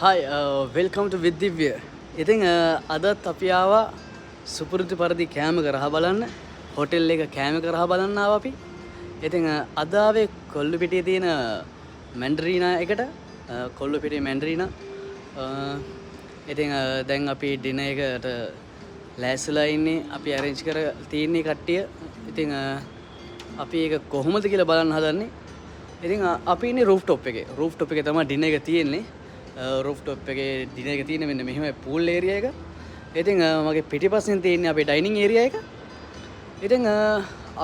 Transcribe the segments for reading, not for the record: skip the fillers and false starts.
Hi, welcome to with Divya. ඉතින් අදත් අපි ආවා සුපුරුදු පරිදි කෑම රහ බලන්න. හොටෙල් එක කෑම රහ බලන්න ආවා අපි. ඉතින් අද ආවේ කොල්ලුපිටියේ තියෙන මැන්ඩරීනා එකට. කොල්ලුපිටියේ මැන්ඩරීනා. ඉතින් දැන් අපි ඩිනර් එකට ලෑස්තිලා ඉන්නේ. අපි ඇරේන්ජ් කර තියෙන්නේ කට්ටිය. ඉතින් අපි ඒක කොහොමද කියලා බලන්න හදන්නේ. ඉතින් අපි ඉන්නේ රූෆ් ටොප් එකේ. රූෆ් ටොප් එකේ තමයි ඩිනර් එක තියෙන්නේ. රූෆ් ටොප් එකේ ඩිනර් එක තියෙන්නේ මෙන්න මෙහෙමයි පූල් ඒරියා එක. ඉතින් මගේ පිටිපස්සෙන් තියෙන්නේ අපේ ඩයිනින් ඒරියා එක. ඉතින්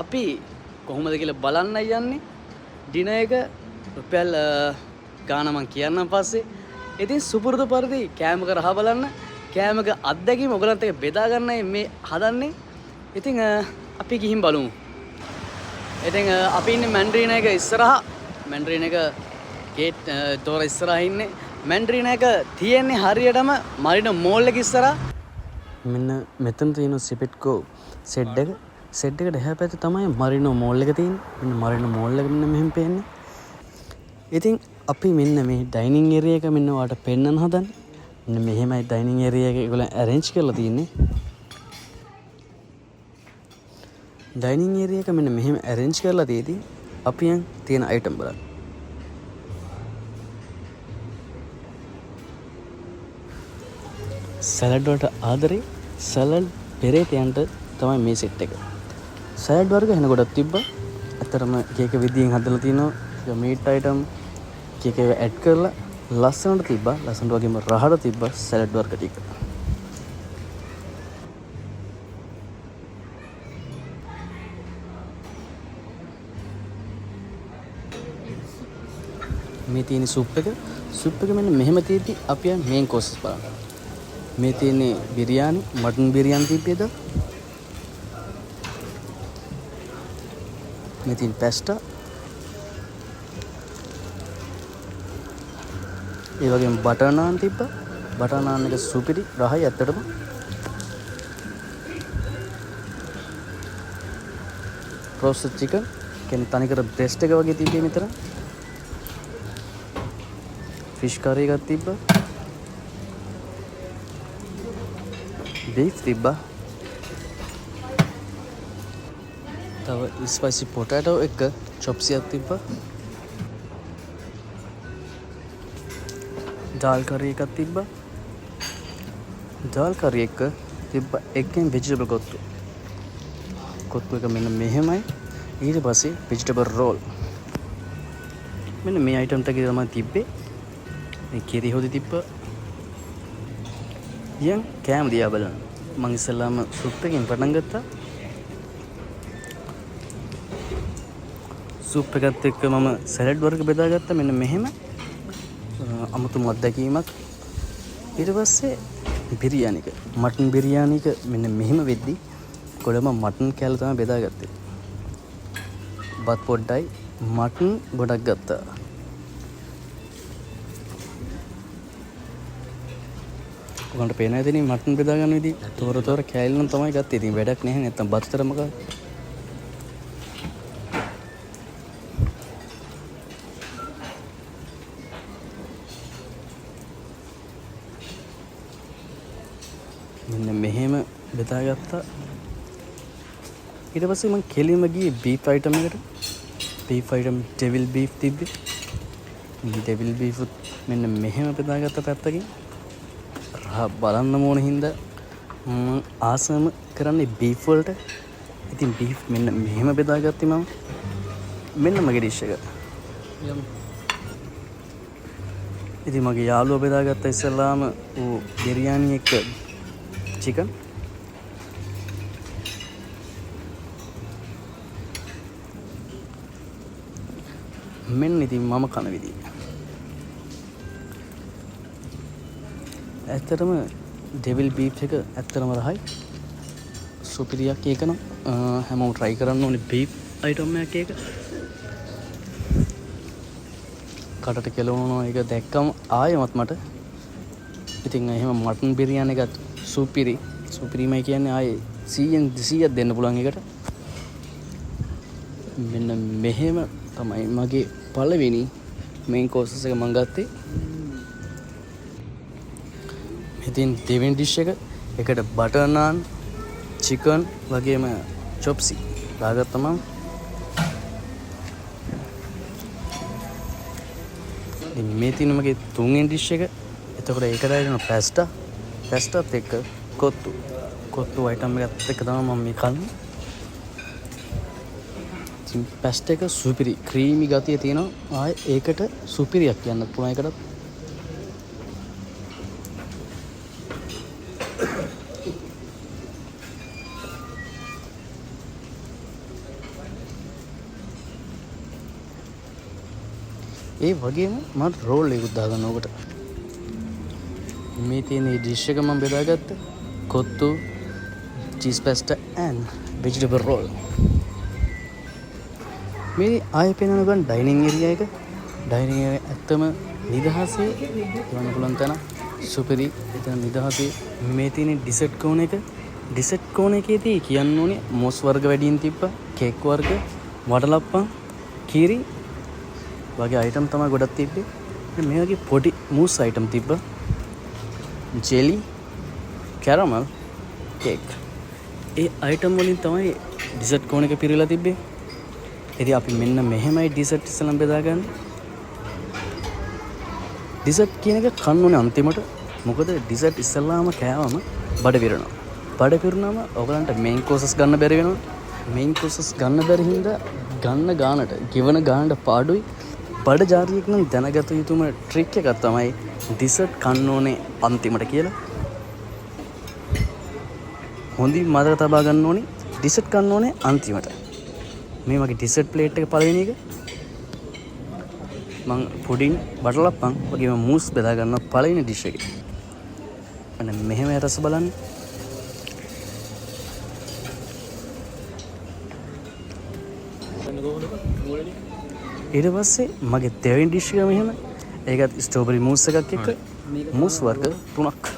අපි කොහොමද කියලා බලන්න යන්නේ. ඩිනර් එක රුපියල් ගාන මං කියන්නම් පස්සේ. ඉතින් සුපුරුදු පරිදි කෑමක රහ බලන්න, කෑමක අත්දැකීම ඔයගලන්ත් එක්ක බෙදා ගන්නයි මේ හදන්නේ. ඉතින් අපි ගිහින් බලමු. ඉතින් අපි ඉන්නේ මැන්ඩරීනා එක ඉස්සරහා. මැන්ඩරීනා එක ගේට් දොර ඉස්සරහා ඉන්නේ. මැන්ඩරීනා එක තියෙන්නේ හරියටම මරිනෝ මෝල් එක ඉස්සරහා. මෙන්න මෙතන තියෙන සිපෙට්කෝ සෙඩ් එක. සෙඩ් එකට එහා පැත්තේ තමයි මරිනෝ මෝල් එක තියෙන්නේ. මෙන්න මරිනෝ මෝල් එක මෙන්න මෙහෙම පේන්නේ. ඉතින් අපි මෙන්න මේ ඩයිනින් ඒරියා එක මෙන්න ඔයාලට පෙන්වන්න හදන්නේ. මෙන්න මෙහෙමයි ඩයිනින් ඒරියා එක ඒගොල්ලන් ඇරේන්ජ් කරලා තියෙන්නේ. ඩයිනින් ඒරියා එක මෙන්න මෙහෙම ඇරේන්ජ් කරලා තියෙදි අපි යන් තියෙන අයිටම් බලන්න. සැලඩ් වලට ආදරේ සැලඩ් පෙරේතයන්ට තමයි මේ සෙට් එක. සැලඩ් වර්ග වෙන ගොඩක් තිබ්බා. ඇත්තටම එක එක විදියෙන් හදලා තිනවා. ඒක මීට් අයිටම් එක එක ඒවා ඇඩ් කරලා ලස්සනට තිබ්බා. ලස්සනට වගේම රහට තිබ්බා සැලඩ් වර්ග ටික. මේ තියෙන සුප් එක. සුප් එක මෙන්න මෙහෙම තියෙද්දි අපි යන් මේන් කෝසස් බලන්න. මේ තියෙන්නේ බිරියානි, මටන් බිරියානි තිබ්බේද? මේ තියෙන පැස්ටා. ඒ වගේම බටර් නාන් තිබ්බා. බටර් නාන් එක සුපිරි රහයි ඇත්තටම. රෝස්ටඩ් චිකන් කියන්නේ තනිකර බ්‍රෙස්ට් එක වගේ තිබ්බේ මෙතන. ෆිෂ් කරි එකක් තිබ්බා. බීෆ් තිබ්බා. තව ස්පයිසි පොටැටෝ එක චොප්සියක් තිබ්බා. ඩාල් කරි එකක් තිබ්බා. ඩාල් කරි එක තිබ්බා එකෙන් වෙජිටබල් කොත්තු. කොත්තු එක මෙන්න මෙහෙමයි. ඊට පස්සේ වෙජිටබල් රෝල්. මෙන්න මේ අයිටම් ටික තමයි තිබ්බේ. මේ කිරි හොදි තිබ්බා. යන් කෑම දිහා බලන්න. මං ඉස්සෙල්ලාම සුප් එකෙන් පටන් ගත්තා. සුප් එකත් එක්ක මම සැලඩ් වර්ග බෙදාගත්තා මෙන්න මෙහෙම. අමුතුම අත්දැකීමක්. ඊට පස්සේ බිරියානි එක, මටන් බිරියානි එක මෙන්න මෙහෙම වෙද්දි ගොඩම මටන් කෑල්ල තමයි බෙදාගත්තේ. බත් පොඩ්ඩයි මටන් ගොඩක් ගත්තා. ඔයාලට පේන ඇතිනේ මටන් බෙදා ගන්න විදිහ. තෝර තෝර කෑල්ල නම් තමයි ගත්තේ. ඉතින් වැඩක් නැහැ නැත්තම් බත් විතරම කා. මෙන්න මෙහෙම බෙදාගත්තා. ඊට පස්සේ මං කෙලින්ම ගියේ බීෆ් අයිටම් එකට. බීෆ් අයිටම් ඩෙවිල් බීෆ් තිබ්බේ. මේ ඩෙවිල් බීෆ් උත් මෙන්න මෙහෙම බෙදාගත්ත පැත්තකින්. රහ බලන්න ඕන හින්දා මං ආසම කරන්නේ බීෆ් වලට. ඉතින් බීෆ් මෙන්න මෙහෙම බෙදාගත්තේ මම. මෙන්න මගේ ඩිෂ් එක. යමු. ඉතින් මගේ යාළුවා බෙදාගත්ත ඉස්සෙල්ලාම ඌ බිරියානි එක්ක චිකන්. මෙන්න ඉතින් මම කන විදිය. ඇත්තටම ඩෙවිල් බීෆ් එක ඇත්තටම රහයි. සුපිරියක් ඒක නම්. හැමෝම try කරන්න ඕනේ බීෆ් අයිටම් එකක් ඒක. කටට කෙලවනවා ඒක දැක්කම ආයෙමත් මට. ඉතින් එහෙම මටන් බිරියානි එකත් සුපිරි. සුපිරිමයි කියන්නේ ආයේ 100න් 200ක් දෙන්න පුළුවන් එකට. මෙන්න මෙහෙම තමයි මගේ පළවෙනි මේන් කෝසස් එක මං ගත්තේ. තියෙන දෙවෙනි ඩිෂ් එක. ඒකට බටර් නාන්, චිකන් වගේම චොප්සි දාගත්තා මම. ඉතින් මේ තියෙන මගේ තුන්වෙනි ඩිෂ් එක. එතකොට ඒකට ආගෙන පැස්ටා, පැස්ටාත් එක්ක කොත්තු. කොත්තු අයිටම් එකත් එක්ක තමයි මම මේ කන්නේ. ඉතින් පැස්ටා එක සුපිරි ක්‍රීමි ගතිය තියෙනවා. ආයේ ඒකට සුපිරියක් කියන්නත් පුළුවන් ඒකටත්. ඒ වගේම මම රෝල් එකකුත් දාගන්න ඕකට. මේ තියෙන මේ ඩිෂ් එක මම බෙදාගත්තා. Kottu, cheese pasta and vegetable roll. මේ ආයෙ පෙන්වන ගන්න ඩයිනින් ඒරියා එක. ඩයිනින් ඒරියා ඇත්තම නිදහසේ යන්න පුළුවන් තැන. සුපිරි. එතන නිදහසේ. මේ තියෙන ඩිසර්ට් කෝනර් එක. ඩිසර්ට් කෝනර් එකේදී කියන්න ඕනේ මොස් වර්ග වැඩියෙන් තිබ්බා, කේක් වර්ග, වඩලප්පන්, කිරි වගේ අයිටම් තමයි ගොඩක් තිබ්බේ. ඉතින් මේ වගේ පොඩි මූස් අයිටම් තිබ්බා. Jelly, caramel, cake. ඒ අයිටම් වලින් තමයි ඩිසර්ට් කෝනර් එක පිරීලා තිබ්බේ. ඉතින් අපි මෙන්න මෙහෙමයි ඩිසර්ට් ඉස්සෙල්ලම බෙදාගන්නේ. ඩිසර්ට් කියන එක කන්න ඕනේ අන්තිමට. මොකද ඩිසර්ට් ඉස්සෙල්ලාම කෑවම බඩ පිරෙනවා. බඩ පිරුණාම ඔයගලන්ට මේන් කෝසස් ගන්න බැරි වෙනවා. මේන් කෝසස් ගන්න බැරි හින්දා ගන්න ගානට, ගෙවන ගානට පාඩුයි. බඩ ජාතියෙක් නම් දැනගත යුතුම ට්‍රික් එකක් තමයි ඩිසර්ට් කන්න ඕනේ අන්තිමට කියලා. හොඳින් මතක තබා ගන්න ඕනේ ඩිසර්ට් කන්න ඕනේ අන්තිමට. මේ වගේ ඩිසර්ට් ප්ලේට් එක පළවෙනි එක. මං පුඩින්, බටලප්පන් වගේම මූස් බෙදා ගන්නවා පළවෙනි ඩිෂ් එකේ. අන්න මෙහෙම රස බලන්න. ඊට පස්සේ මගේ දෙවෙනි ඩිෂ් එක මෙහෙම. ඒකත් ස්ට්‍රෝබෙරි මූස් එකක් එක්ක මූස් වර්ග තුනක්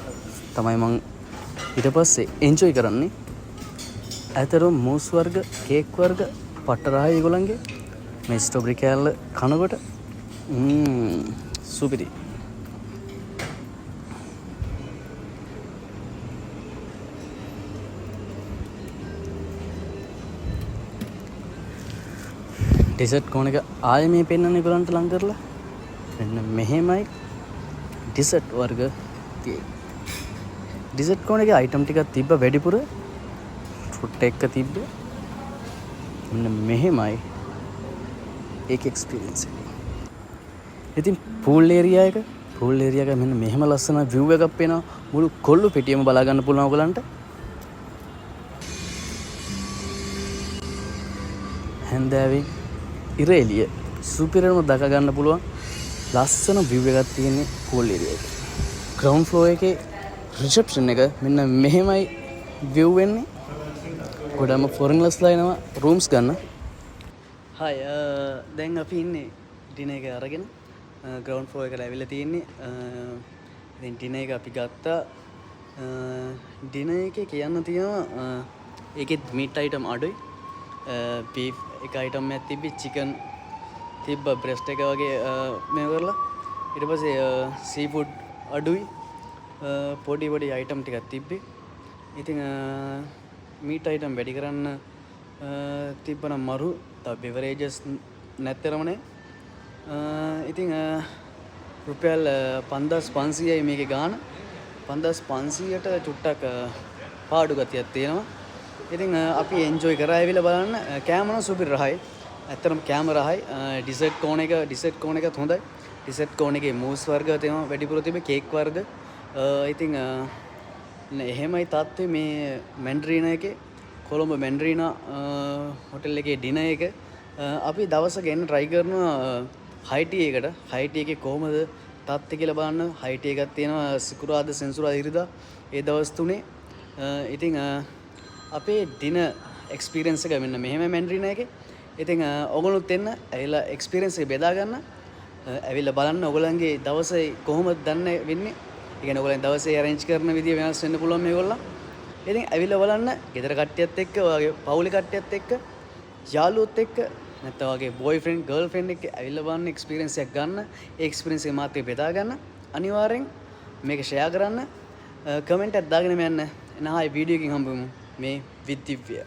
තමයි මං ඊට පස්සේ එන්ජොයි කරන්නේ. ඇත්තටම මූස් වර්ග, කේක් වර්ග පට්ට රහයි ඒගොල්ලන්ගේ. මේ ස්ට්‍රෝබෙරි කෑල්ල කනකොට සුපිරි. ඩෙසර්ට් කෝන් එක ආයෙ මේ පෙන්වන්නේ ඒගොල්ලන්ට ලං කරලා. මෙන්න මෙහෙමයි ඩෙසර්ට් වර්ග තියෙන්නේ. ඩෙසර්ට් කෝන් එකේ අයිටම් ටිකක් තිබ්බ වැඩිපුර. ෆෘට් එක්ක තිබ්බ. මෙන්න මෙහෙමයි ඒක එක්ස්පීරියන්ස් එක. ඉතින් පූල් ඒරියා එක, පූල් ඒරියා එක මෙන්න මෙහෙම ලස්සන විව් එකක් පේනවා. මුළු කොල්ලු පිටියම බලා ගන්න පුළුවන් ඔයගලන්ට. හැන්දෑවේ ඉර එළිය සුපිරියම දක ගන්න පුළුවන් ලස්සන විව් එකක් තියෙන්නේ පූල් ඒරියා එකේ. ග්‍රවුන්ඩ් ෆ්ලෝර් එකේ රිසෙප්ෂන් එක මෙන්න මෙහෙමයි විව් වෙන්නේ. ගොඩම ෆොරිනර්ස්ලා එනවා රූම්ස් ගන්න. හයි, දැන් අපි ඉන්නේ ඩිනර් එක අරගෙන ග්‍රවුන්ඩ් ෆ්ලෝර් එකට ඇවිල්ලා තියෙන්නේ. ඉතින් ඩිනර් එක අපි ගත්තා. ඩිනර් එකේ කියන්න තියෙනවා, ඒකෙත් මීට් අයිටම් අඩුයි. බීෆ් එක අයිටම් එකක් තිබ්බේ, චිකන් තිබ්බ බ්‍රෙස්ට් එක වගේ, මේව කරලා. ඊට පස්සේ සී ෆුඩ් අඩුයි. පොඩි පොඩි අයිටම් ටිකක් තිබ්බේ. ඉතින් මීට් අයිටම් වැඩි කරන්න තිබ්බනම් මරු. තව බෙවරේජස් නැත්තරම නෑ. ඉතින් රුපියල් 5500යි මේකේ ගාන. 5500ට චුට්ටක් පාඩු ගතියක් තියෙනවා. ඉතින් අපි එන්ජොයි කරා ඇවිල්ලා බලන්න. කෑම නම් සුපිරි රහයි. ඇත්තටම කෑම රහයි. ඩිසර්ට් කෝන් එක, ඩිසර්ට් කෝන් එකත් හොඳයි. ඩිසර්ට් කෝන් එකේ මූස් වර්ග තියෙනවා වැඩිපුර තිබ්බේ, කේක් වර්ග. ඉතින් එහෙමයි තත්ත්වය මේ මැන්ඩරීනා එකේ, කොළඹ මැන්ඩරීනා හොටෙල් එකේ ඩිනර් එක. අපි දවසක එන්න try කරනවා හයි ටී එකට. හයි ටී එකේ කොහොමද තත්ත්වය කියලා බලන්න. හයි ටී එකක් තියෙනවා සිකුරාදා, සෙනසුරාදා, ඉරිදා ඒ දවස් තුනේ. ඉතින් අපේ ඩිනර් එක්ස්පීරියන්ස් එක මෙන්න මෙහෙම මැන්ඩරීනා එකේ. ඉතින් ඔයගොල්ලොත් එන්න ඇවිල්ලා එක්ස්පීරියන්ස් එක බෙදා ගන්න. ඇවිල්ලා බලන්න ඔයගොල්ලන්ගේ දවසේ කොහොමද දන්නේ වෙන්නේ. ඒ කියන්නේ ඔයගොල්ලන් දවසේ ඇරේන්ජ් කරන විදිය වෙනස් වෙන්න පුළුවන් මේගොල්ලන්. ඉතින් ඇවිල්ලා බලන්න ගෙදර කට්ටියත් එක්ක, ඔයාගේ පවුලේ කට්ටියත් එක්ක, යාළුවොත් එක්ක, නැත්නම් ඔයාගේ බොයිෆ්‍රෙන්ඩ්, ගර්ල්ෆ්‍රෙන්ඩ් එක්ක ඇවිල්ලා බලන්න, එක්ස්පීරියන්ස් එකක් ගන්න. ඒ එක්ස්පීරියන්ස් එක මාත් එක්ක බෙදා ගන්න. අනිවාර්යෙන් මේක ෂෙයා කරන්න. කමෙන්ට් එකක් දාගෙනම යන්න. එහෙනම් ආයේ වීඩියෝ එකකින් හම්බෙමු. මේ විත් දිව්‍ය.